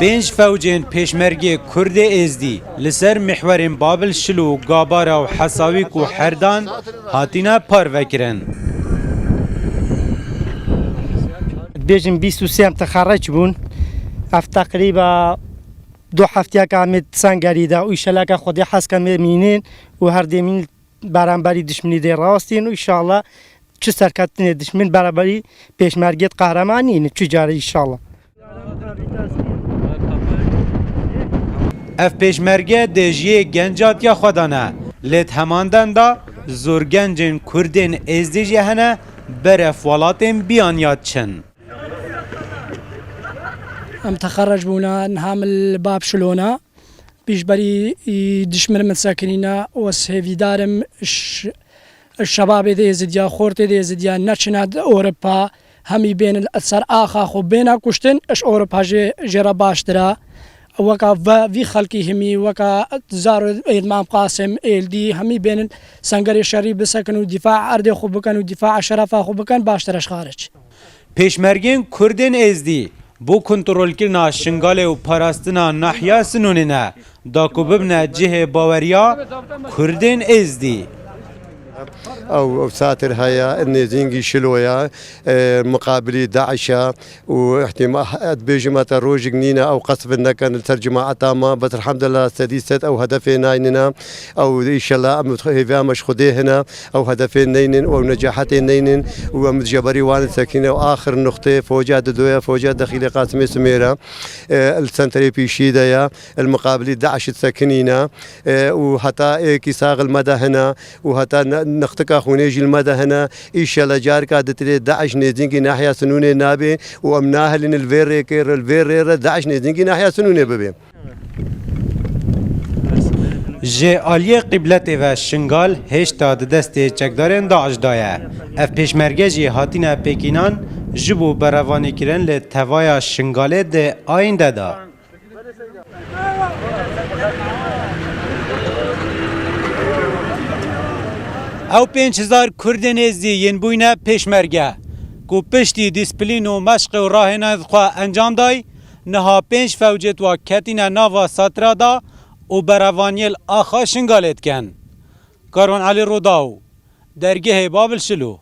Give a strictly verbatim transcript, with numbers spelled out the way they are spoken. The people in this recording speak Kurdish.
Pênc fewcên pêşmergê Kurdê Êzdî li ser mihwerên Babil Şilo, Gabara û Hesawîk û Herdan hatine parvekirin. Dibêjin bîst û sê em texereç bûn. Ev teqrîba du heftiyeka em ê Sengerî de û îşeleke Xwedê hezke em ê mînin û her dê mînin beramberî dişminî dê rastîn û îşallah çi serkeftinê dişmin beramberî pêşmergêt qehreman nînin çi carê îşallah. Ev pêşmerge dê ji yê genca tiya xwe de ne, lê di heman dem de zor gencên Kurdên Êzdî jî hene beref welatên biyaniya diçin. Em texerec bûne, niha min li Bab Şilona. Pişberî, î, dişmin min sekinîne, wes hêvîdar im ş-, şebabê dê Êzidiya, xortê dê Êzidiya neçine di Ewropa, hemî bênin ser axa xwe bêne kuştin, ji Ewropa jê, jê re baştir e. Weka ve, vî xelkî himî, weka Zaro Êdmam Qasim, Êldî, hemî bênin sengerê şerî bisekin û dîfa erdê xwe bikin û dîfa şerefa xwe bikin, baştir e ji xaric. Pêşmergên Kurdên Êzdî bo kontrolkirina Şingalê û parastina nahiya Sinûnê ne, da ku bibine cihê baweriya Kurdên Êzdî. Ew, ew satir heye, nêzîngî Şiloya, e, muqabilî DAIŞ e û îhtîma-, ez dibêjim heta rojek nîne ew qesf nekin li ser cemaeta me, bes elhamdulillah sedî sed ew hedefê naynine. Ew, înşellah, em hêviya me ji Xwedê hene, ew hedefê neynin û ew necahetê neynin û em ji berî wan disekîne û axir nuqtê foca didoye, foca dexîlê Qasimê Simêr e, e, li senterê pîşî de ye, li miqabilî DAIŞ disekinîne, e, û heta êkî sax li me de hene û heta ne-, nextika xûnê jî li me de hene. Înşellah carika ditirê DAIŞ nêzîngî nahiya Sinûnê nabe û em nahelînin li vê rêkê re, li vê rê re DAIŞ nêzîngî nahiya Sinûnê bibe. Ji aliyê qîbletê ve Şingal hêşta di destê çekdarên DAIŞ de ye. Ev pêşmerge jî hatine pêkînan ji bo berevanîkirin li tevaya Şingalê di ayînde de. Ew pênc hezar Kurdên Êzdî yên bûyne pêşmerge, ku piştî dîsplîn û meşqê û rahênanê xwe encam day, niha pênc fewcêt wa ketîne nava satira de û berevaniyê li axa Şingalê dikin. Karwan Elî Rûdaw, dergehê Babil Şilo.